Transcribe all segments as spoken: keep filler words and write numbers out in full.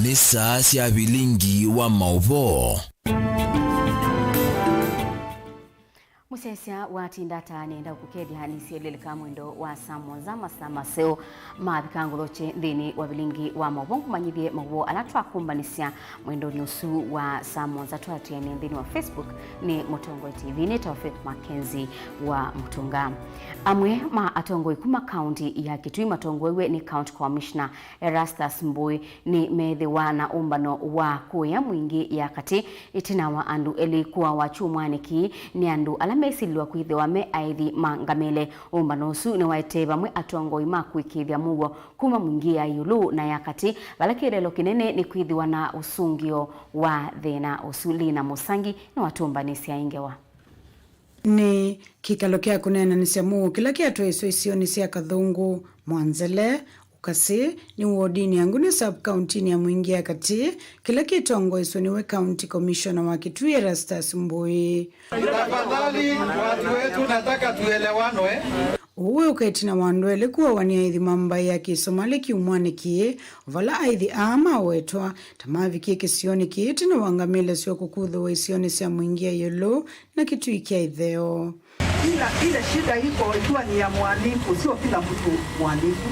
Nĩ saa sya vilingi wa maũvoo. Mũsyaĩĩsya wa Tindata nĩenda ũkũkethya nĩsyeleleka mwendo wa saa mũonza masaa maseo mavika ngũthokye nthĩnĩ wa vilingi wa maũvoo, ngũmanyĩthye maũvoo ala twakũmbanĩsya mwendonĩ ũsu wa saa mũonza. Twatĩanĩe nthĩnĩ wa Facebook nĩ Mũtongoi T V, nĩtawa Faith Mackenzie wa Mũtũnga. Amwe ma atongoi kuma kaunti ya Kitui matongoew'e nĩ County Commissioner Erastus Mbũĩ nĩmeethĩwa na ũmbano wa kũĩa mwingĩ ya katĩ ĩtina wa andũ elĩ kũawa kyumwanĩ kĩĩ nĩ andũ ala mesilĩlwa kwĩthĩwa me aĩthi ma ngamĩle. Ũmbano ũsu nĩwaetee vamwe atongoi ma kũĩkĩĩthya mũuo kuma mwingĩ ya ĩũlũ na ya katĩ, vala kĩeleelo kĩnene nĩ kwĩthĩwa na ũsũngĩo wa thĩna ũsu. Lina Mũsangi nĩwatũmbanĩsya ĩ ngewa. Nĩ kĩkalo kya kũneenanĩsya mũuo kĩla kyatwaĩswe isionĩ sya Kathũngũ, Mwanzele, Ũkasĩ, nĩ wodinĩ ya Nguni sub-kauntinĩ ya Mwingi ya Katĩ, kĩla kĩtongoeswe nĩwe County Commissioner wa Kitui Erastus Mbũĩ. Tafadhali, watu wetu, nataka tuelewanwe. Ũu wĩ ũka ĩtina wa andũ elĩ kũawa nĩ aĩthi ma mbaĩ ya Kĩsomali kyumwanĩ kĩĩ, vala aĩthi aa mawetwa ta mavikie kĩsionĩ kĩĩ ĩtina wa ngamĩle syoo kũkuthũwa isionĩ sya Mwingi ya ĩũlũ na Kitui kya ĩtheo. Ila, ile shida iko ikiwa ni ya mhalifu, sio kila mtu mhalifu.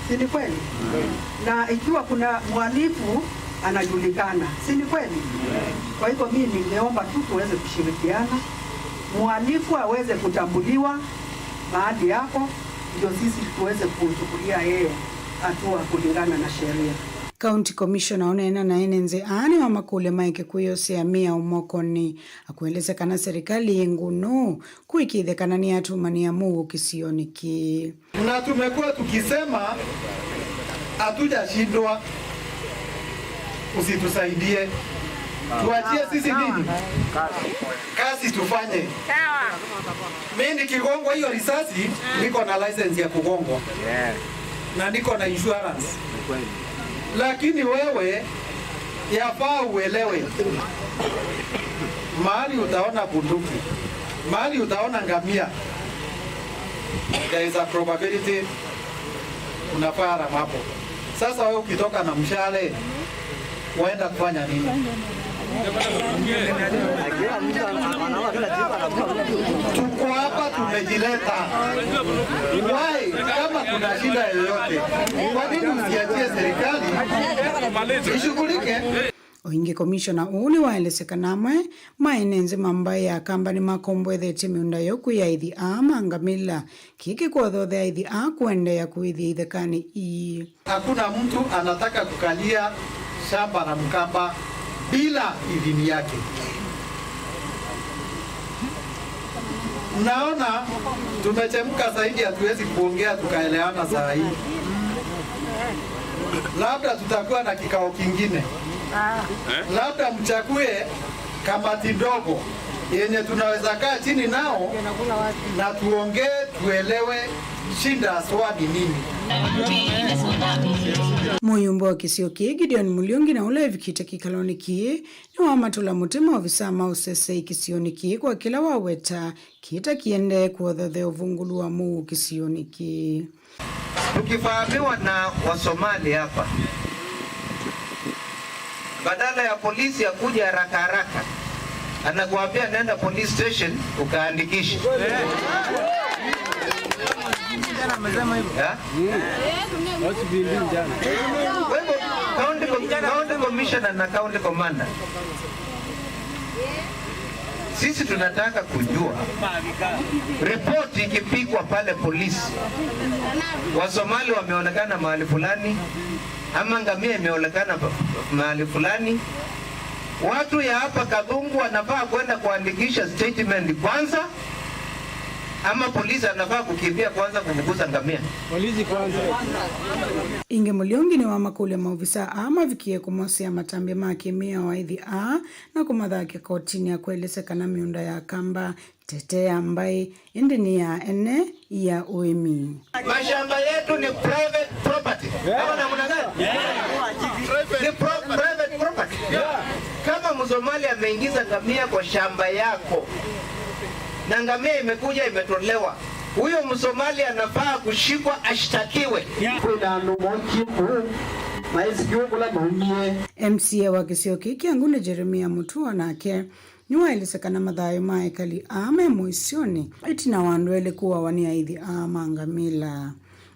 Si ni kweli? Na ikiwa kuna mhalifu anajulikana, si ni kweli? Kwa hivyo mimi ningeomba tu tuweze kushirikiana, mhalifu aweze kutambuliwa mahali yako, ndio sisi tuweze kuchukulia yeye hatua kulingana na sheria. County Commissioner ũneena na ene nzĩ aa nĩwamakũlya maeke kwĩyosea mĩao mokonĩ, akwelesya kana serikali yĩ ngũnũ kũĩkĩĩthya kana nĩyatũmanĩa mũuo kĩsionĩ kĩĩ. Na tumekuwa tukisema hatujashindwa, usitusaidie, tuachie sisi nini kazi tufanye. Mi nikigongwa hiyo risasi, niko na license ya kugongwa. Yeah. Na niko na insurance. Ni kweli. Lakini wewe, yafaa uelewe, mahali utaona bunduki, mahali utaona ngamia, there is a probability kuna firearm hapo. Sasa wewe ukitoka na mshale, waenda kufanya nini? Tuko hapa tumejileta. Why? Kama kuna shida yoyote, kwa nini usiachie serikali ishughulike? O ĩngĩ, komishona ũũ nĩwaelesya kana amwe ma ene nzĩ ma mbaĩ ya Kamba nĩmakomboethetye mĩũnda yoo kwĩ aĩthi aa ma ngamĩla, kĩĩ kĩkũthothea aĩthi aa kũendeea kũĩthya ithekanĩ ii. Hakuna mtu anataka kukalia shamba la Mkamba bila idhini yake. Naona tumechemka zaidi, hatuwezi kuongea tukaelewana saa hii. Labda tutakuwa na kikao kingine. Labda mchague kamati ndogo yenye tunaweza kaa chini nao na tuongee, tuelewe shida haswa ni nini. Mũyumbe wa kĩsio kĩĩ, Gideon Mũliungi, na ũla evikĩte kĩkalonĩ kĩĩ, nĩwamatũla mũtĩ maovisaa ma ũsesei kĩsionĩ kĩĩ kwa kĩla waweta kĩta kĩendee kũothothea ũvungũlu wa mũuo kĩsionĩ kĩĩ. Tukivamiwa na Wasomali hapa, badala ya polisi akuje haraka haraka, anakuambia, "Nenda police station ukaandikishe." Ya? Kwa hivyo, county com-, county commissioner na county commander, sisi tunataka kujua, ripoti ikipigwa pale polisi, Wasomali wameonekana mahali fulani, ama ngamia imeonekana pa-, mahali fulani, watu ya hapa Kathungu wanafaa kwenda kuandikisha statement kwanza, ama polisi anafaa kukimbia kwanza kufukuza ngamia? Polisi kwanza. Ĩngĩ, Mũliungi nĩwamakũlya maovisaa aa mavikie kũmosea matambya ma kĩmĩao aĩthi aa na kũmathakya kotinĩ, akwelesya kana mĩũnda ya Kamba tete ya mbaĩ, ĩndĩ nĩ ya ene ya ũĩmi. Mashamba yetu ni private property. Ama namna gani? Ni pro-, private property. Kama Msomali ameingiza ngamia kwa shamba yako, na ngamia imekuja imetolewa, huyo Msomali anafaa kushikwa, ashtakiwe. Kwĩna andũ mokie kũu, Maĩsĩ vyũ kũla maumie. M C A wa kĩsio kĩĩ kya Nguni, Jeremia Mutua, nake nĩwaelesya kana mathayũ ma ekali aa me mũisyonĩ ĩtina wa andũ elĩ kũawa nĩ aithi aa ma ngamĩla.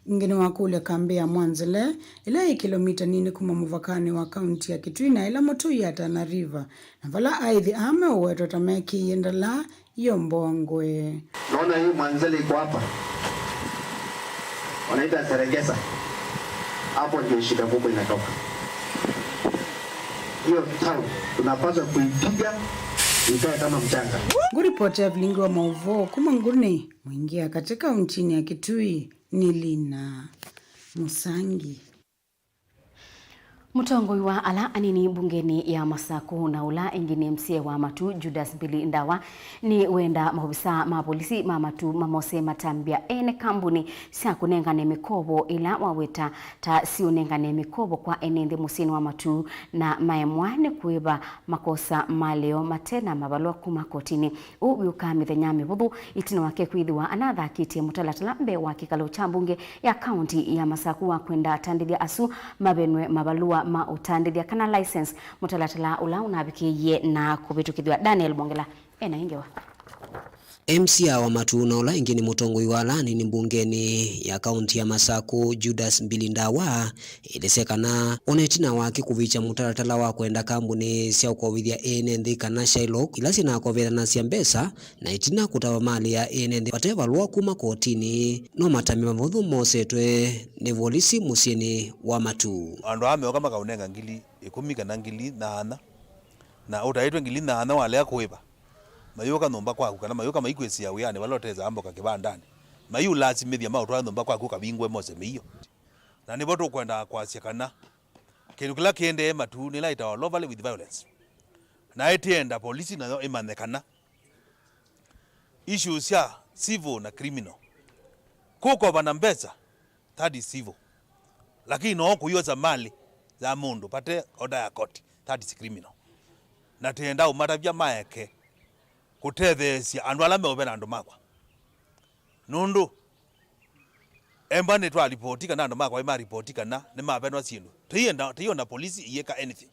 Ĩngĩ nĩwakũlya kambĩ ya Mwanzele, ĩla yĩ kĩlomita nini kuma mũvakanĩ wa kaunti ya Kitui na ĩla mũtũi ya Tana River, na vala aithi aa meũwetwa ta mekĩie ndalaa iyomboa ngũe. Naona hii Mwanzele iko hapa. Wanaita Serengesa. Hapo ndio shida kubwa inatoka. Hiyo town tunapaswa kuipiga ikae kama mchanga. Ngũripoti ya vilingi wa maũvoo kuma Nguni, Mwingi ya katĩ kauntinĩ ya Kitui, nĩ Lina Mũsangi. Mũtongoi wa ala anini mbungenĩ ya Masaku na ũla ĩngĩ nĩ M C A wa Matu, Judas Billy Ndawa, nĩ wenda maovisaa ma polisi ma Matu mamose matambya ene kambuni sya kũnengane mĩkovo ĩla waweta ta siũnengane mĩkovo kwa ene nthĩ mũsyĩnĩ wa Matu na maemwa nĩ kũĩva makosa maleo mate na mavalũa kuma kotinĩ. Ũu wĩũkaa mĩthenya mĩvũthũ ĩtina wake kwĩthĩwa anathakĩtye mũtalatala mbee wa kĩkalo kya mbunge ya kaunti ya Masaku wa kwenda atandĩthya asu mavenwe mavalũa ma ũtandĩthya kana license, mũtalatala ũla ũnavikĩie na kũvĩtũkĩthw'a. Daniel Mwongela ena ĩ ngewa. M C A wa Matu na ũla ĩngĩ nĩ mũtongoi wa ala anini mbungenĩ ya kaunti ya Masaku, Judas Billy Ndawa, ĩlĩsya kana ona ĩtina wake kũvikya mũtalatala wa kwenda kambuni sya ũkovithya ene nthĩ kana Shylock ila syĩnakovethanasya mbesa na ĩtina kũtava malĩ ya ene nthĩ vate valũa kuma kotinĩ, no matambya mavũthũ mosetwe nĩ volisi mũsyĩnĩ wa Matu. Andũ aa meũka makaũnenga ngili ĩkũmi kana ngili nyaanya, na ũtaĩtwe ngili nyaanya walea kũĩva, mayũka nyũmba kwaku kana mayũka maikwĩsĩa wĩanĩ vala ũtethĩawa mboka kĩvandanĩ, maiũlasimĩthya maũtwae nyũmba kwaku ũkavingũe mose mĩio. Na nĩvo tũkwendaa kwasya kana kĩndũ kĩla kĩendee Matu nĩ ĩla ĩtawa lawfully with violence, na ĩtĩenda polisi nayo ĩmanye kana issues sya civil na criminal, kũkova na mbesa, that is civil, lakini no kũyosa malĩ ya mũndũ vate order ya court, that is criminal. Na tĩenda ũmatavya maeke kũtetheesya andũ ala meũvena andũ makwa, nũndũ emba nĩtwalipoti kana andũ makwa nĩmaripoti kana nĩmavenwa syĩndũ. Tũienda, tũiona polisi iyĩka anything.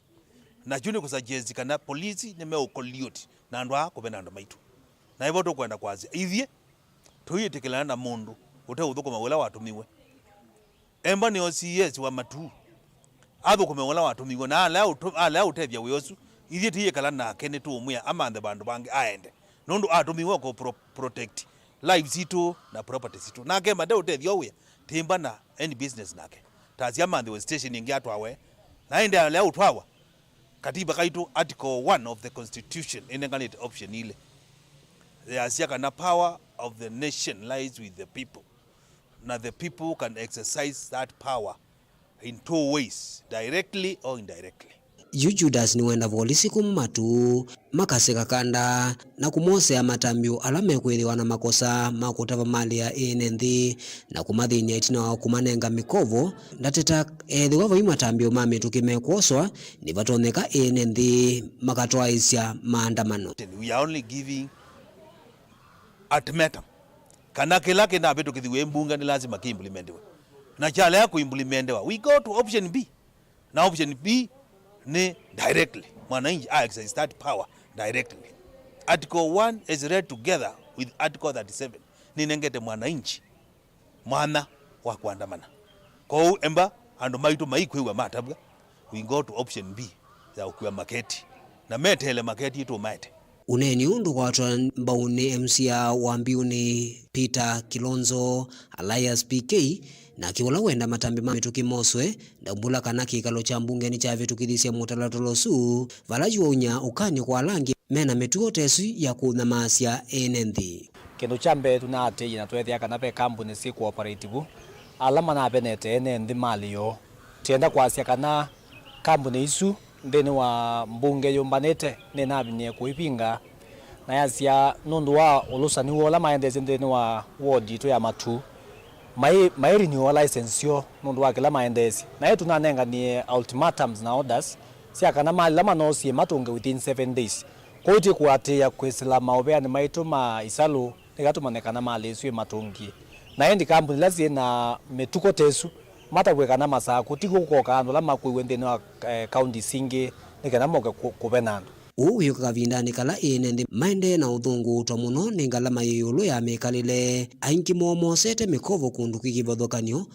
Na kyu nĩ kũsuggest kana polisi nĩmeũcollude na andũ aa kũvena andũ maitũ. Na ĩvo tũkwenda kwasya, ithyĩ tũiĩtĩkĩlana na mũndũ ũteũthũkũma ũla watũmiwe. Emba nĩ O C S wa Matu, athũkũme ũla watũmiwe, na alea ũtũ-, alea ũtethya wĩa ũsu, ithyĩ tũiĩkala nake nĩtũũmwĩa amanthe vandũ vangĩ aende, nũndũ atũmiwe kũ pro-, protect lives sitũ na property sitũ. Nake ema ndeũtethya wĩa, tĩmba na any business nake. Tasya amanthĩwe station ĩngĩ atwawe, na ĩndĩ alea ũtwawa, katiba kaitũ article one of the constitution ĩnenganĩte option ilĩ. Yasya kana power of the nation lies with the people, na the people can exercise that power in two ways, directly or indirectly. Yu Judas nĩwenda volisi kuma Matu makaseka kanda na kũmosea matambyo ala mekwĩthĩwa na makosa ma kũtava malĩ ya ene nthĩ na kũmathĩny'a ĩtina wa kũmanenga mĩkovo. Ndateta ethĩwa vai matambyo ma mĩtũkĩ mekwoswa, nĩvatonyeka ene nthĩ makatwaĩsya maandamano. We are only giving ultimatum kana kĩla kĩnavĩtũkĩthiw'e mbunge nĩ lazima kĩimplimentiwe, na kyalea kũimplementiwa, we go to option B. Na option B nĩ directly, mwananchi a exercise that power directly. Article one is read together with article thirty-seven, nĩnengete mwananchi mwanya wa kũandamana. Kwoou emba andũ maitũ maikwĩw'a matavw'a, we go to option B ya ũkua maketi, na meteele maketi ĩtũmaete. Ũneeni ũũ ndũkwatwa mbau nĩ M C A wa Mbiũnĩ Peter Kilonzo, Elias P K, nake ũla wenda matambya ma mĩtũkĩ moswe, ndaumbũla kana kĩkalo kya mbunge nĩkyavĩtũkĩthisye mũtalatala ũsu, vala yu aunya ũkany'o kwa ala angĩ mena mĩtuo ta ĩsu ya kũnyamaasya ene nthĩ. Kĩndũ kya mbee, tũnaatĩĩie na tweethĩa kana ve kambuni syĩ cooperative ala manavenete ene nthĩ malĩ yoo. Tũyenda kwasya kana kambuni isu nthĩnĩ wa mbunge yũmbanĩte nĩnavinyie kũivinga, na yasya nũndũ wa ũlũsani woo ũla maendeesye nthĩnĩ wa ward yitũ ya Matu, mai, mai renew license syoo nũndũ wa kĩla maendeesye. Na ĩ tũnanenganie ultimatums na orders sya kana malĩ ala manoosie matũnge within seven days. Kwoou twĩkũatĩĩa kwĩsĩla maũveanĩ maitũ ma isalũ nĩkatũmanye kana malĩ ĩsu ĩmatũngie. Na ĩndĩ kambuni ila syĩ na mĩtuko ta ĩsu Matavw'e kana Masaku ti kũu kwoka andũ ala makuĩwe nthĩnĩ wa, eh, kaunti singĩ nĩ kana moke kũ-, kũvena andũ. Ũu wĩũka kavindanĩ kala ene nthĩ maendee na ũthũngũũtwa mũno nĩ ngalama yĩ ĩũlũ ya mĩkalĩle. Aingĩ moo mosete mĩkovo kũndũ kwĩ kĩvathũkany'o,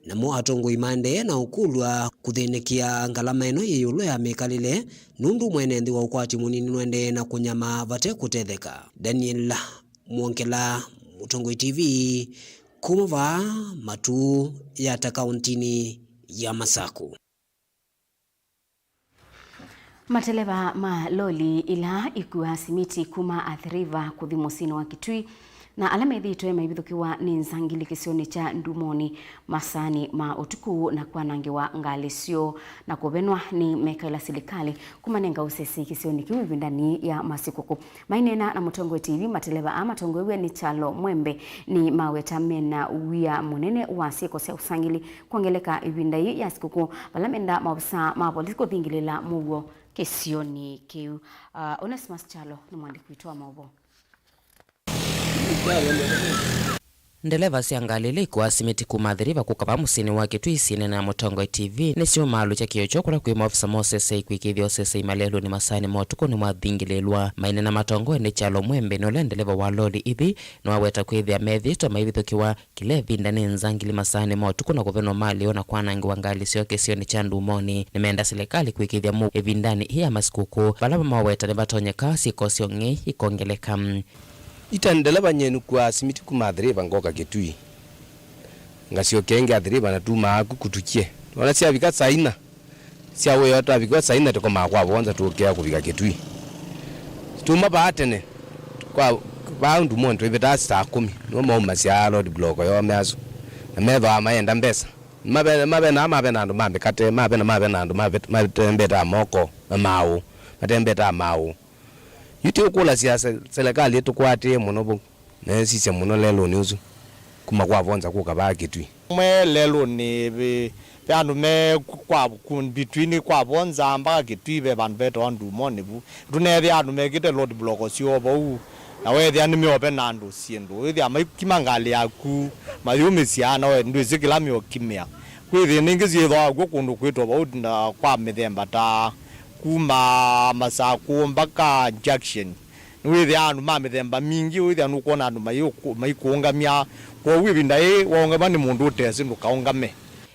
namo atongoi maendee na ũkũlw'a kũthĩnĩkĩa ngalama ĩno yĩ ĩũlũ ya mĩkalĩle, nũndũ mwene nthĩ wa ũkwati mũnini nũendee na kũnyamaa vate kũtetheka. Daniel Mwongela, Mũtongoi T V, kuma vaa Matuu, Yatta kauntinĩ ya Masaku. Mateleva ma loli ila ikuaa simiti kuma Athi River kũthi mũsyĩnĩ wa Kitui na ala methĩĩtwe maivithũkĩwa nĩ nzangili kĩsionĩ kya Ndumoni masaanĩ ma ũtukũ na kwanangĩwa ngalĩ syoo na kũvenwa nĩ meka ĩla silikalĩ kũmanenga ũsesi kĩsionĩ kĩu ĩvindanĩ ya masikũkũ. Maineena na Mũtongoi T V, mateleva aa matongoew'e nĩ Kyalo Mwembe nĩmaweta mena wia mũnene wa syĩko sya ũsangili kwongeleka ĩvinda yĩĩ ya sikũkũ, vala menda maovisaa ma volisi kũthingĩlĩla mũuo kĩsionĩ kĩu. Ah, Onesmus Kyalo nĩ mwandĩki witũ wa maũvoo. Ndeleva sya ngalĩ ila ikuaa simiti kuma Athi River kũka vaa mũsyĩnĩ wa Kitui syĩnena na Mũtongoi T V nĩsyũmaalũkya kĩoo kyoo kũla kwĩ maofisa ma ũsesei kwĩkĩĩthya ũsesei malelũnĩ masaanĩ ma ũtukũ nĩmwathingĩlĩlwa. Maineena matongoew'e nĩ Kyalo Mwembe, na ũla ndeleva wa loli ĩthi nĩwaweta kwĩthĩa methĩĩtwe maivithũkĩwa kĩla ĩvinda nĩ nzangili masaanĩ ma ũtukũ na kũvenwa malĩ yoo na kwanangĩwa ngalĩ syoo kĩsionĩ kya Ndumoni. Nĩmenda silikalĩ kwĩkĩĩthya mũuo ĩvindanĩ ĩĩ ya masikũkũ, vala mamaweta nĩvatonyeka syĩko sya ũng'ei ikongeleka. Ita ndeleva nyie nĩkuaa simiti kuma Athi River ngoka Kitui, ngasyoka ĩngĩ Athi River na tumaa ku kũtukye. Nona syavika saa ina sya wĩoo, twavika saa ina tũkomaa kwa Vonza tũũkĩa kũvika Kitui. Tuma vaa tene, kwa vaa Ndumoni twĩvĩtaa saa kũmi, nĩmo maumasya road block yoo measũ, na methĩawa mayenda mbesa. Mavenaa, mavenaa, mavena andũ ma mĩkate, mavena, mavena andũ mavĩt-, matembetaa moko na maaũ, matembetaa maaũ. Yu ti ũkũlasya se-, silikalĩ ĩtũkwatĩe mũno vau, na ĩsisya mũno lelũnĩ ũsu kuma kwa Vonza kũka vaa Kitui. Mwe lelũnĩ ve, ve andũ me kwa, ku-, between kwa Vonza mpaka Kitui ve vandũ vetawa Ndumoni vu. Tũneethĩa andũ mekĩte road block syoo vau, na weethĩa nĩmeũvena andũ syĩndũ. Wĩthĩa maikima ngalĩ yaku, mayũmĩsya, na we ndwĩsĩ kĩla meũkimĩa. Kwĩ thĩna ingĩ syĩthĩawa kw'o kũndũ kwĩtwa vau na kwa mĩthemba ta kuma Masakũ mpaka Junction. Nĩwĩthĩaa andũ ma mĩthemba mingĩ, wĩthĩa nũkwona andũ mayĩũkũ-, maikũũngamya. Kwoou ĩvinda yĩĩ waũngamwa nĩ mũndũ ũtesĩ ndũkaũngame.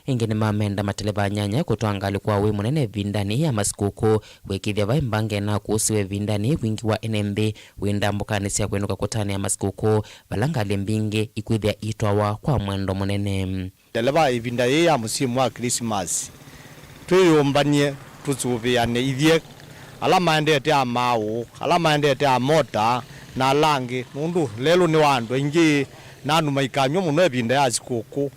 Ĩngĩ nĩmamenda mateleva anyanya kũtwaa ngalĩ kwa ũĩ mũnene ĩvindanĩ ya masikũkũ, kwĩkĩĩthya vai mbanga ĩnakũsĩwa ĩvindanĩ yĩĩ wingĩ wa ene nthĩ wĩ ndambũkanĩ sya kwĩnũka kũtanĩa masikũkũ, vala ngalĩ mbingĩ ikwĩthĩa itwawa kwa mwendo mũnene. Ndeleva ĩvinda yĩĩ ya mũsimu wa Christmas, twĩyũmbany'e, tũsũvĩane ithyĩ, ala maendete a maaũ, ala maendete a mota, na ala angĩ, nũndũ lelũ nĩ wa andũ aingĩ, na andũ maikanyw'a mũno ĩvinda ya sikũkũ.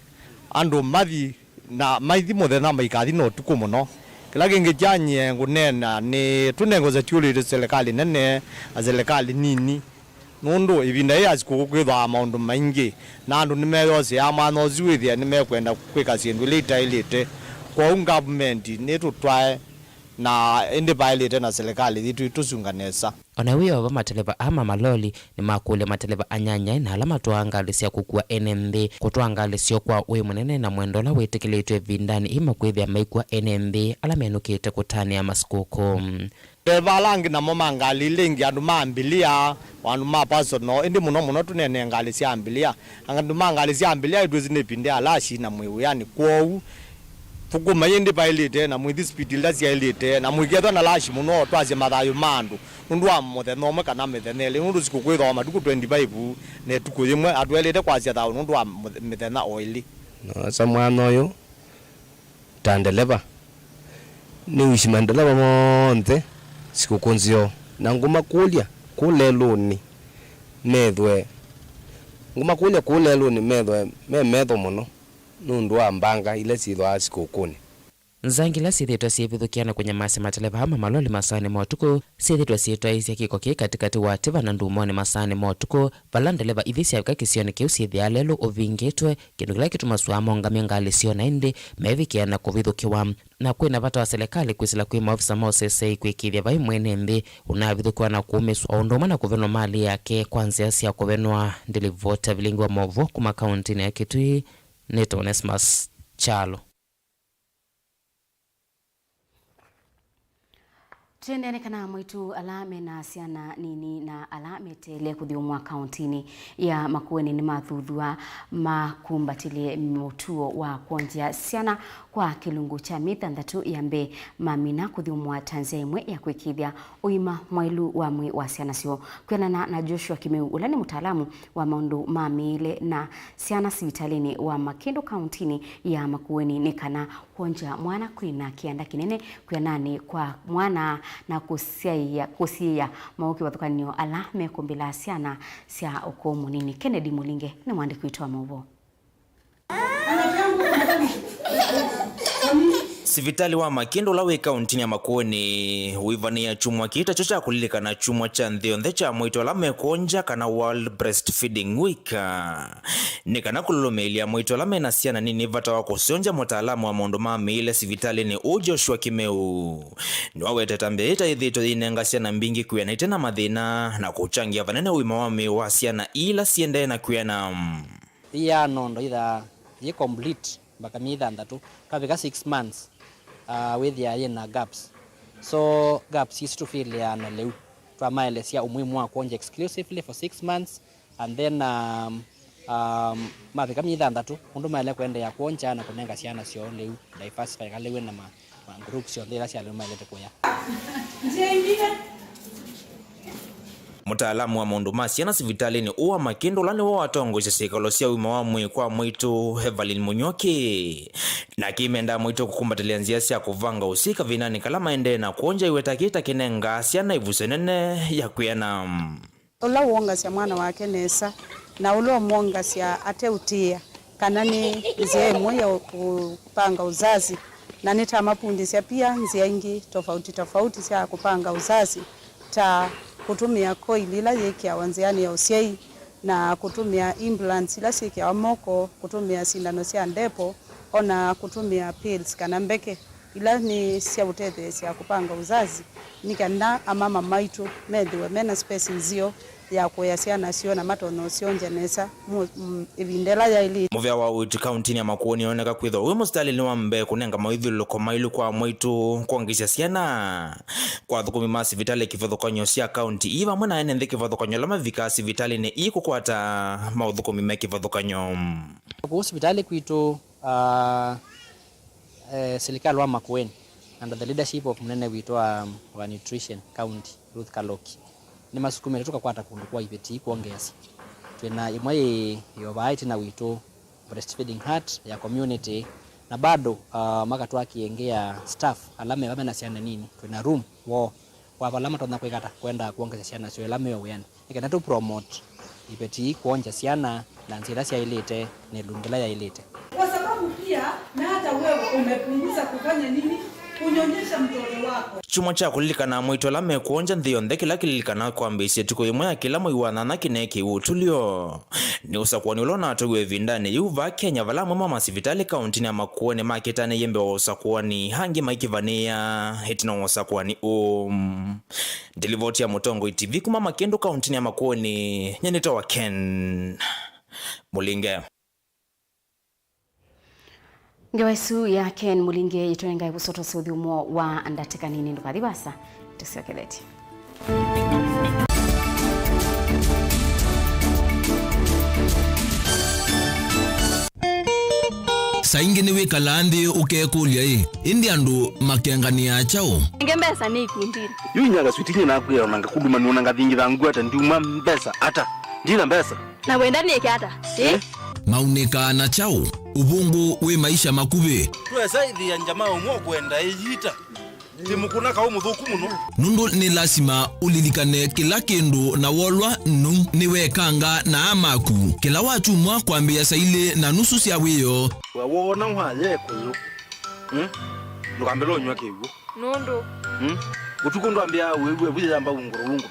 Andũ mathi na maithi mũthenya, maikathi na ũtukũ mũno. Kĩla kĩngĩ kya nyie ngũneena nĩ tũnengose tiũlĩtĩ silikalĩ nene na silikalĩ nini. Nũndũ ĩvinda yĩĩ ya sikũkũ kwĩthĩawa maũndũ maingĩ, na andũ nĩmeyoseaa mwanya ũsu wĩthĩe nĩmekwenda kwĩka syĩndũ ila itaĩlĩte. Kwoou ngavumenti nĩtũtwae, na ĩndĩ vaĩlĩte na silikalĩ yitũ ĩtũsunga nesa. O na wĩ o va, mateleva aa ma maloli nĩmakũlya mateleva anyanyae na ala matwaa ngalĩ sya kũkua ene nthĩ kũtwaa ngalĩ syoo kwa ũĩ mũnene na mwendo ũla wĩtĩkĩlĩtw'e ĩvindanĩ ĩĩ makwĩthĩa maikua ene nthĩ ala menũkĩte kũtanĩa masikũkũ. Ndeleva ala angĩ namo ma ngalĩ ila ingĩ, andũ ma ambilia, o andũ ma personal, ĩndĩ mũno mũno tũneenee ngalĩ sya ambilia. Andũ ma ngalĩ sya ambilia nĩtwĩsĩ nĩ ĩvinda ya lashi na mwĩ wĩanĩ, kwoou thũkũmai ĩndĩ vaĩlĩte, na mwĩthi speed ila syaĩlĩte, na mũikethwa na lashi mũno twasye mathayũ ma andũ nũndũ wa mũthenya ũmwe kana mĩthenya ĩlĩ, nũndũ sikũkũ ĩthĩawa matukũ twenty-five na ĩtukũ yĩmwe, atwaĩlĩte kwasya thayũ nũndũ wa mũth-, mĩthenya o ĩlĩ. Noosa mwanya ũyũ ta ndeleva, nĩwĩsĩ mandeleva monthe sikũkũ nzeo, na ngũmakũlya kũu lelũnĩ methwe, ngũmakũlya kũu lelũnĩ methwe me metho mũno nũndũ wa mbanga ila syĩthĩawa sikũkũnĩ. Nzangila syĩthĩĩtwe syĩvithũkĩa na kũnyamasya mateleva aa ma maloli masaanĩ ma ũtukũ syĩthĩĩtwe syĩtwaĩĩsya kĩko kĩĩ katĩkatĩ wa Tiva na Ndumoni masaanĩ ma ũtukũ, vala ndeleva ithi syavika kĩsionĩ kĩu syĩthĩaa lelũ ũvingĩtwe, kĩndũ kĩla kĩtumaswaa maũngamya ngalĩ syoo na ĩndĩ mevikĩa na kũvithũkĩwa. Na kwĩ na vata wa silikalĩ kwĩsĩla kwĩ maovisa ma ũsesei kwĩkĩĩthya vai mwene nthĩ ũnavithũkĩwa na kũũmĩswa, o ũndũ ũmwe na kũvenwa malĩ yake kwa nzĩa sya kũvenwa. Ndilivota vilingi wa maũvoo kuma kauntinĩ ya Kitui, nĩtawa Onesmus Kyalo. Tũendee nĩ kana amaitũ ala mena syana nini na ala meteele kũthyũmũa kaũntĩnĩ ya Makueni nĩmathuthw'a makumbatĩlye mũtuo wa kwongya syana kwa kĩlungu kya myei thanthatũ ya mbee mamina kũthyũmũa ta nzĩa ĩmwe ya kwĩkĩĩthya ũima mwaĩlu wa mwĩĩ wa syana syoo. Kwĩanana na Joshua Kimeu, ũla nĩ mũtaalamu wa maũndũ ma mĩĩle na syana sivitalĩnĩ wa Makĩndũ kaũntĩnĩ ya Makueni, nĩ kana kwongya mwana kwĩna kĩanda kĩnene kwĩananĩ kwa mwana na kũsyaĩa, kũsiĩĩa maũũ kĩvathũkany'o ala mekũmbĩlaa syana sya ũkũũ mũnini. Kennedy Mũlinge nĩ mwandĩki witũ wa maũvoo. Sivitalĩ wa Makĩndũ ũla wĩ kaũntĩnĩ ya Makueni wĩvanĩĩa kyumwa kĩĩ ta kyo kya kũlilikana kyumwa kya nthĩ yonthe kya amaitũ ala mekwongya, kana World Breastfeeding Week. Nĩ kana kũlũlũmĩĩlya amaitũ ala mena syana nini vata wa kũsyongya, mũtaalamu wa maũndũ ma mĩĩle sivitalĩnĩ ũũ Joshua Kimeu nĩwawetete mbee ĩta yĩthĩĩtwe yĩnenga syana mbingĩ kwĩana ite na mathĩna na kũkyangĩa vanene ũima wa mwĩĩ wa syana ila siendee na kwĩana. Ĩyaa nondo ithaa yĩ complete mpaka myei thanthatũ. Twavika six months, uh, wĩthĩaa yĩ na gaps. So gaps isu tũfilĩaa na lĩu. Twamaelesya ũmuhimu wa kwongya exclusively for six months, and then, um, um, mavika myei thanthatũ, ũndũ maĩle kũendeea kwongya na kũnenga syana syoo lĩu, diversify kalĩw'e na ma, ma groups syonthe ila syalĩu maĩlĩte kũya. Mũtaalamu wa maũndũ ma syana sivitalĩnĩ ũũ wa Makĩndũ, ũla nĩwe watongoesya syĩkalo sya ũima wa mwĩĩ kwa mwaitũ Evelyn Mũnyoki, nake aimendaa amaitũ kũkumbatĩlya nzĩa sya kũvanga ũsyai kavindanĩ kala maendee na kwongya, aiweta kĩĩ ta kĩnengaa syana ĩvuso nene ya kwĩana. Ũla wongasya mwana wake nesa, na ũla ũmwongasya ateũtĩĩa kana nĩ nzĩa ĩmwe ya kũpanga uzazi, na nĩtamafundĩsya pia nzĩa ingĩ tofauti tofauti sya kũpanga uzazi, ta kũtũmĩa coil ila yĩkĩawa nzĩanĩ ya ũsyai, na kũtũmĩa implants ila syĩkĩawa moko, kũtũmĩa sindano sya ndepo, o na kũtũmĩa pills kana mbeke. Ila nĩ sya ũtetheesya kũpanga uzazi, nĩ kana amama maitũ methĩwe mena space nzeo ya kũea syana syoo na matonya ũsyongya nesa mu-, mm, ĩvinda ĩla yaĩlĩte. Mũvea wa ũiiti kaũntĩnĩ ya Makueni ũneeneka kwĩthĩwa wĩ mũsitalĩnĩ wa mbee kũnenga mawĩthyũlũlũko maĩlu kwa mwaitũ kwongethya syana. Kwa athũkũmi ma sivitalĩ kĩvathũkany'o sya kaũntĩ ii vamwe na ene nthĩ kĩvathũkany'o ala mavikaa sivitalĩnĩ ii kũkwata maũthũkũmi me kĩvathũkany'o. Kũu sivitalĩ kwitũ, ah, eh, silikalĩ wa Makueni, under the leadership of mũnene witũ wa, wa nutrition county, Ruth Kaloki, nĩmasukumĩte tũkakwata kũndũ kwa iveti kwongeesya. Twĩna ĩmwe yĩ, yĩ ovaa ĩtina witũ, breastfeeding hut ya community, na bado, ah, makatwakĩe ĩngĩ ya staff ala meva mena syana nini. Twĩna room woo wa vala matonya kwĩka ata, kwenda kwongethya syana syoo ĩla me o wĩanĩ. Nĩ kana tũ promote iveti ii kwongya syana na nzĩa ĩla syaĩlĩte na ĩlungu ĩla yaĩlĩte. Kwa sababu pia na hata wewe umepunguza kufanya nini? Kunyonyesha mtoto wako. Kyumwa kya kũlilikana mwaitũ ala mekwongya nthĩ yonthe kĩla kĩlilikanaa kwambĩĩsya ĩtukũ yĩmwe ya kĩla mwei wa nyanya kĩneekĩiwe ũtulyo. Nĩ ũsakũani ũla ũnatwaĩwe ĩvindanĩ yĩu vaa Kenya, vala amwe ma masivitalĩ kaũntĩnĩ ya Makueni makĩtanĩie mbee wa ũsakũani, angĩ maikĩvanĩĩa ĩtina wa ũsakũani ũũ. Nĩ livoti ya Mũtongoi T V kuma Makĩndũ, kaũntĩnĩ ya Makueni, nyie nĩtawa Ken Mũlinge. Ngewa ĩsu ya Ken Mũlinge yĩtũnengae vusũtũsya ũthyũmũo wa ndatĩka nini. Ndũkathi vaasa, tũsyokethetye. Saa ingĩ nĩwĩkalaa nthĩ ũkekũlya-ĩ, ĩndĩ andũ makenganĩaa kyaũ? Nenge mbesa nĩ ikundinĩ. Yu inya kaswiti nye nakwĩa ona ngakũluma nĩ ona ngathingitha ngwata ndiuma mbesa ata? Ndina mbesa. Na wenda nĩke ata? Ĩ? Eh? Maunĩkaa na kyaũ? Ũvũngũ wĩ maisha makuvĩ. Twesa ĩthĩa njama ũmwe ũkwenda ĩyita. Ti mũkũna kaũ mũthũku mũno. Nũndũ nĩ lasima ũlilikane kĩla kĩndũ na wolwa nũu nĩwekanga na aa maku. Kĩla wakyumwa kwambĩĩa saa ilĩ na nusu sya wĩoo. We woona waya ĩkũyũ, hmm? Ndũkambĩle ũnyw'a kĩw'ũ. Nũndũ? Hmm? Ũtukũ ndwambĩaa wĩw'e wĩyamba ungũrũ ungũrũ.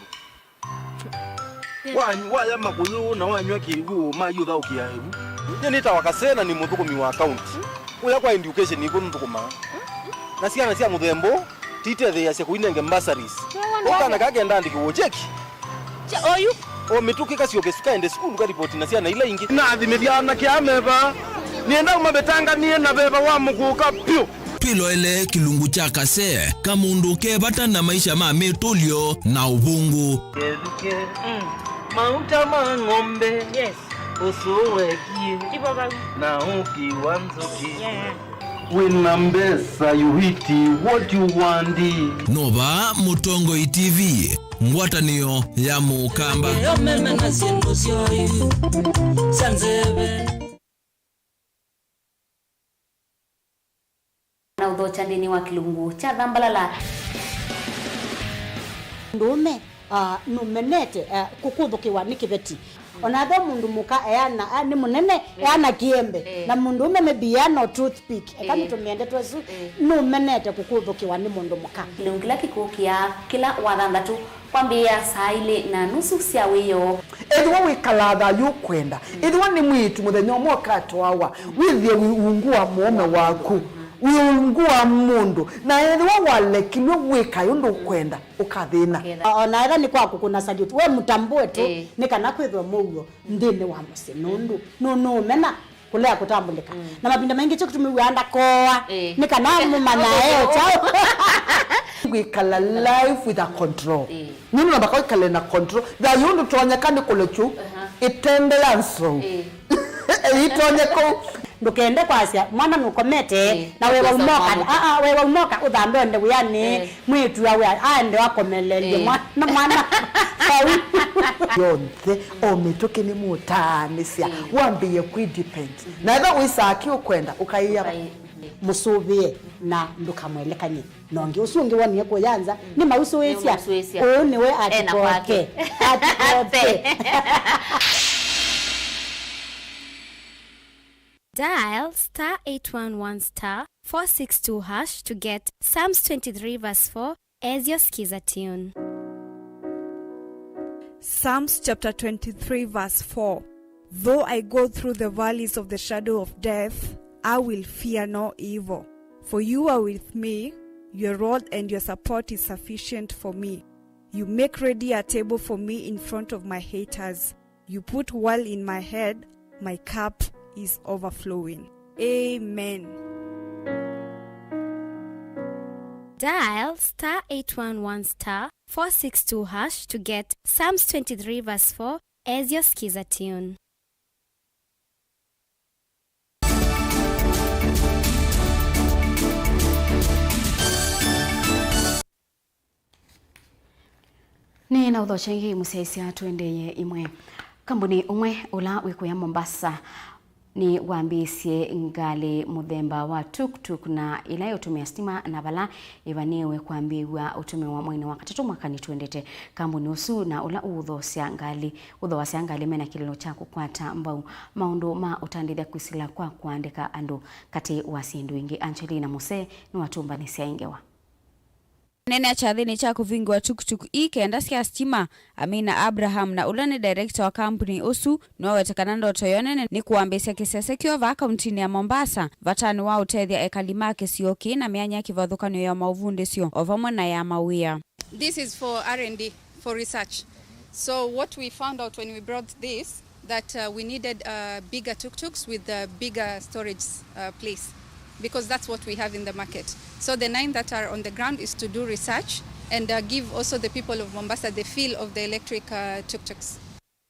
Wa-, waya makũyũ na wanyw'a kĩw'ũ, mayũthaũkĩa ĩvu. Nyie nĩtawa Kasee na nĩ mũthũkũmi wa kaũnti. Kũya kwa education nĩkw'o nũthũkũmaa. Na syana sya mũthemba ũũ titetheeasya kũinenge bursaries. Ũkana kaa kenda andĩkĩw'e cheki. Oyu. O mĩtũkĩ kasyoke kaende sukulu karipoti na syana ila ingĩ. Nathimĩthya anake aa me vaa. Nĩenda ũmavĩtanganĩe na veva wa mũkũka pyũ. Twĩloele kĩlungu kya kase ka mũndũ ke vata na maisha ma mĩtũlyo na ũvũngũ. Kethukĩ, mm, mauta ma ng'ombe, yes, ũsũũ wekie, ivo vau, na ũki wa nzũkĩ. Yeah. Wĩna mbesa, you eat what you want. Nova Mũtongoi T V, ngwatanĩo ya Mũkamba. Yo meme na syĩndũ syoyu sya nzeve. Na ũthokya nthĩnĩ wa kĩlungu kya thambalala. Mũndũũme, ah, nũmenete, ah, kũkũthũkĩwa nĩ kĩveti. O na ethĩwa mũndũ mũka eana, ah, nĩ mũnene, eh, eana kĩembe, eh, na mũndũũme maybe eana o toothpick, eka, eh, nĩtũmĩe ndeto ĩsu, eh, nũmenete kũkũthũkĩwa nĩ mũndũ mũka. Kĩlungu kĩla kĩkũkĩa kĩla wa thanthatũ kwambĩĩa saa ilĩ na nusu sya wĩoo. Ethĩwa wĩkalaa thayũ ũkwenda, ethĩwa nĩ mwĩĩtu mũthenya ũmwe ũkatwawa, wĩthĩe wĩ ungu wa mũũme waku, wĩ ungu wa mũndũ, na ethĩwa walekilw'e wĩkae ũndũ ũkwenda, ũkathĩna. Ũkethĩa. O na ethĩwa nĩ kwa kũkũna salute, we mũtambũe tu, ĩĩ, nĩ kana kwĩthwe mũuo nthĩnĩ wa mũsyĩ, nũndũ nũ-, nũũmena kũlea kũtambũlĩka. Mm. Na mavinda maingĩ kyo kĩtumi wĩaa ndakoa, ĩĩ, nĩ kana mũmanyae o kyaũ. Kwĩkala life with a control. Ĩĩ. Nũndũ namba kwĩkale na control. Thayũ ndũtonyeka nĩ kũlekyu, aha, ĩtende ya nzou. Ĩĩ. Ĩitonyeka. Ndũkende kwasya mwana nũkomete, ĩĩ, na wewa ũkosa ũmoka. Mwana. Aa, wewa ũmoka ũthambe ũende wĩanĩ. Ĩĩ. Mwĩĩtu awe aende akomelelye, ĩĩ, mwana, mwana vau. Yonthe, o mĩtũkĩ nĩmũtaanĩsya, ĩĩ, wambĩĩe kwĩ depend. Mhm. Na ethĩwa wĩsaa kĩ ũkwenda, ũkaĩa. Ũkaĩ-, mũsũvĩe na ndũkamwelekany'e. Na ũngĩ ũsu ũngĩ wonie kũya nza, mm, nĩmausũĩsya. Nĩmausũĩsya. Ũũ nĩwe ena atikote kwake. Atikote. Dial star eight one one star four six two hash to get Psalms twenty-three verse four as your Skiza tune. Psalms chapter twenty-three, verse four. Though I go through the valleys of the shadow of death, I will fear no evil. For you are with me, your rod and your support is sufficient for me. You make ready a table for me in front of my haters. You put oil in my head, my cup is overflowing. Amen. Dial star eight one one star four six two hash to get Psalms twenty-three verse four as your Skiza tune. Nĩ na ũthokya ĩngĩ mũsyaĩĩsya tũendeeye ĩmwe. Kambuni ũmwe ũla wĩ kũya Mombasa nĩwambĩĩsye ngalĩ mũthemba wa tuk-tuk, na ĩla ĩũtũmĩa sitima, na vala ĩvanĩĩwe kwambĩĩw'a ũtũmĩwa mweinĩ wa katatũ mwakanĩ twendete. Kambuni ũsu na ũla ũũthoosya ngalĩ, ũthoosya ngalĩ mena kĩlĩlo kya kũkwata mbau maũndũ ma ũtandĩthya kwĩsĩla kwa kũandĩka andũ, katĩ wa syĩndũ ingĩ. Angelina Muse nĩwatũmbanĩsya ĩ ngewa. Aneenea kyathĩnĩ kya kũvingũa tuk-tuk ii kenda sya sitima, Amina Abraham, na ũla nĩ director wa kambuni ũsu, nĩwaweta kana ndoto yoo nene nĩ kũambĩĩsya kĩsese kyo vaa kauntinĩ ya Mombasa, vatanĩ wa ũtethya ekali ma kĩsio kĩĩ na myanya ya kĩvathũkany'o ya maũvundĩsyo, o vamwe na ya mawĩa. This is for R and D, for research. So what we found out when we brought this, that, uh, we needed, uh, bigger tuk-tuks with a bigger storage, uh, place, because that's what we have in the market. So the nine that are on the ground is to do research and, uh, give also the people of Mombasa the feel of the electric, uh, tuk-tuks.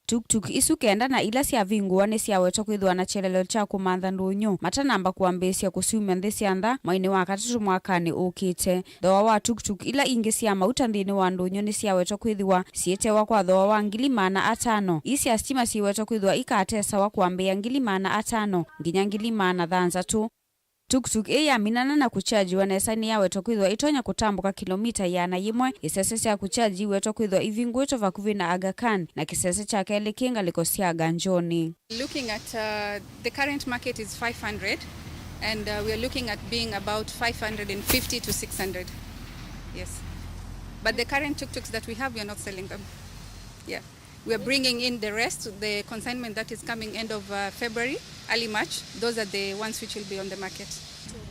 Tuk-tuk isu kenda na ila syavingũwa nĩsyawetwa kwĩthĩwa na kyelelo kya kũmantha ndũnyũ matanamba kũambĩĩsya kũsyumya nthĩ sya nza mweinĩ wa katatũ mwakanĩ ũkĩte. Thooa wa tuk-tuk ila ingĩ sya mauta nthĩnĩ wa ndũnyũ nĩsyawetwa kwĩthĩwa syĩtewa kwa thooa wa ngili maana atano. Ii sya sitima syĩwetwa kwĩthĩwa ikatesawa kwambĩĩa ngili maana atano nginya ngili maana thanthatũ. Tuk-tuk ĩĩ yaminana na kũkyajiwa nesa nĩyawetwa kwĩthĩwa ĩtonya kũtambũka kĩlomita ĩana yĩmwe. Isese sya kũkyaji iwetwa kwĩthĩwa ivingũĩtwe vakuvĩ na Aga Khan, na kĩsese kya kelĩ kĩ ngalĩko sya Ganjoni. Looking at, uh, the current market is five hundred, and, uh, we are looking at being about five hundred and fifty to six hundred. Yes. But the current tuk-tuks that we have, we are not selling them. Yeah. We are bringing in the rest, the consignment that is coming end of, uh, February, early March. Those are the ones which will be on the market.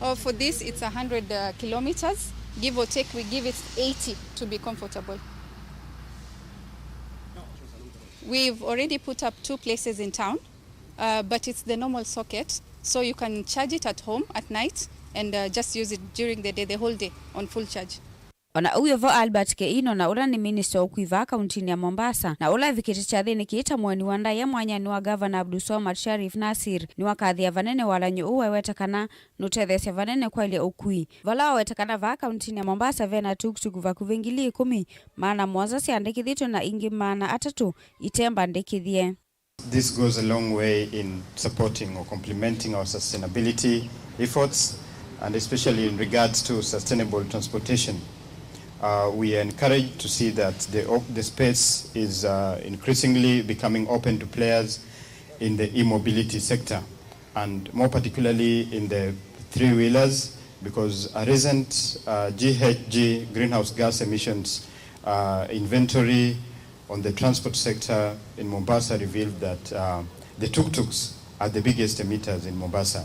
Oh, for this, it's a hundred, uh, kilometers. Give or take, we give it eighty to be comfortable. We've already put up two places in town, uh, but it's the normal socket, so you can charge it at home at night and, uh, just use it during the day, the whole day on full charge. O na ũu wĩ vo, Albert Keino, na ũla nĩ minista wa ũkui vaa kauntinĩ ya Mombasa, na ũla evikĩte kyathĩnĩ kĩĩ ta mũeni wa ndaĩa mwanyanĩ wa Gavana Abdulswamad Sharif Nassir, nĩwakathĩĩa vanene walany'o ũũ, eweta kana nũtetheesya vanene kwaĩlya ũkui. Vala waweta kana vaa kauntinĩ ya Mombasa ve na tuktuk vakuvĩ ngili ĩkũmi, maana mũonza syandĩkĩthĩtw'e na ingĩ maana atatũ itembandĩkĩthye. This goes a long way in supporting or complementing our sustainability efforts, and especially in regards to sustainable transportation. Uh, we are encouraged to see that the op-, the space is, uh, increasingly becoming open to players in the e-mobility sector, and more particularly in the three-wheelers, because a recent, uh, G H G greenhouse gas emissions, uh, inventory on the transport sector in Mombasa revealed that, uh, the tuk-tuks are the biggest emitters in Mombasa.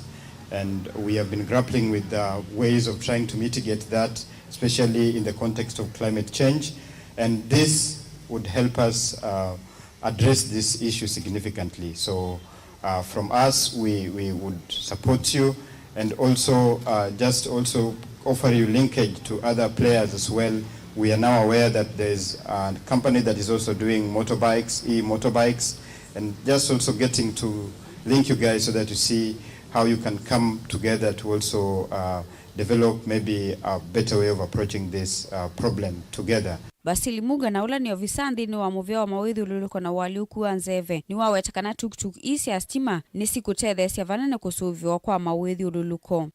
And we have been grappling with, uh, ways of trying to mitigate that, especially in the context of climate change. And this would help us, uh, address this issue significantly. So, uh, from us, we, we would support you, and also, uh, just also offer you linkage to other players as well. We are now aware that there's a company that is also doing motorbikes, e-motorbikes, and just also getting to link you guys so that you see how you can come together to also, uh, develop maybe a better way of approaching this, uh, problem together. Vasili Muga, na ũla nĩ ovisa nthĩnĩ wa mũvĩa wa mawĩthyũlũlũko na ũalyũku wa nzeve, nĩwaweta kana tuktuk ii sya sitima nĩsikũtetheesya vanene kũsũvĩwa kwa mawĩthyũlũlũko.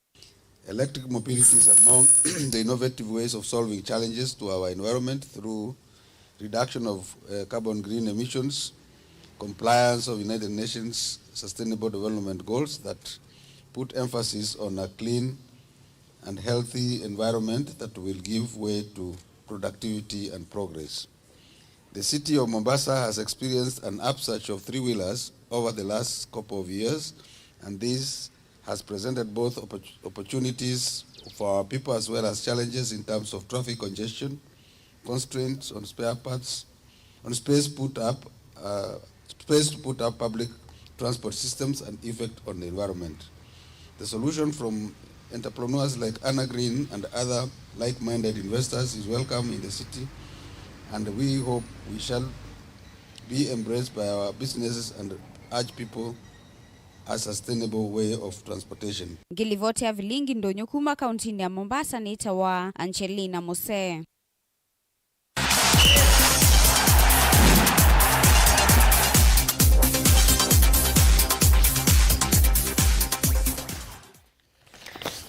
Electric mobility is among the innovative ways of solving challenges to our environment through reduction of, uh, carbon green emissions, compliance of United Nations Sustainable Development Goals that put emphasis on a clean and healthy environment that will give way to productivity and progress. The city of Mombasa has experienced an upsurge of three-wheelers over the last couple of years, and this has presented both oppor-, opportunities for our people as well as challenges in terms of traffic congestion, constraints on spare parts, on space put up, uh, space to put up public transport systems and effect on the environment. The solution from entrepreneurs like Anna Green and other like-minded investors is welcome in the city, and we hope we shall be embraced by our businesses and urge people a sustainable way of transportation. Ngĩlivoti ya vilingi ndũnyũ kuma kauntinĩ ya Mombasa nĩtawa Angelina Musee.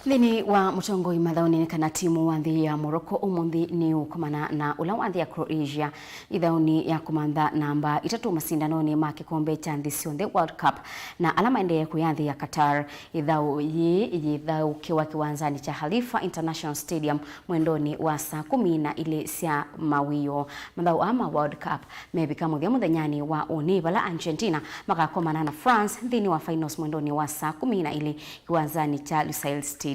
Nthĩnĩ wa mũtongoi mathaũnĩ nĩ kana timu wa nthĩ ya Morocco ũmũnthĩ nĩ ũkomana na ũla wa nthĩ ya Croatia ithaũnĩ ya kũmantha namba itatũ masindanonĩ ma kĩkombe kya nthĩ syonthe World Cup, na ala maendee kũya nthĩ ya Qatar. Ithaũ yĩĩ yĩthaũkĩwa kĩwanzanĩ kya Khalifa International Stadium mwendonĩ wa saa kũmi na ilĩ sya mawĩoo. Mathaũ aa ma World Cup mevika mũthya mũthenyanĩ wa ũnĩ, vala Argentina makakomana na France nthĩnĩ wa finals mwendonĩ wa saa kũmi na ilĩ kĩwanzanĩ kya Lusail Stadium.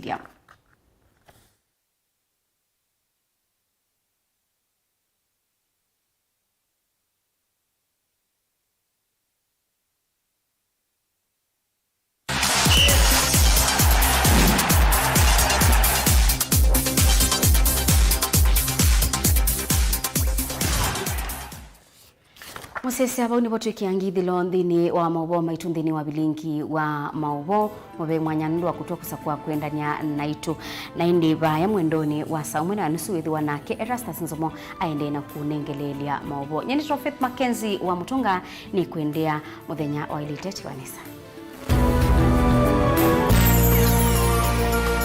Mũsyaĩĩsya, vau nĩvo twĩkĩa ngithĩlo nthĩnĩ wa maũvoo maitũ nthĩnĩ wa vilingi wa maũvoo. Mũvea mwanya nũndũ wa kũtw'a kũsakũa kũendany'a naitũ. Na ĩndĩ vaya mwendonĩ wa saa ũmwe na nusu wĩthĩwa nake Erastus Nzomo aendee na kũnengeleelya maũvoo. Nyie nĩtawa Faith Mackenzie wa Mũtũnga, nĩkwendea mũthenya waĩlĩte. Tiwa nesa.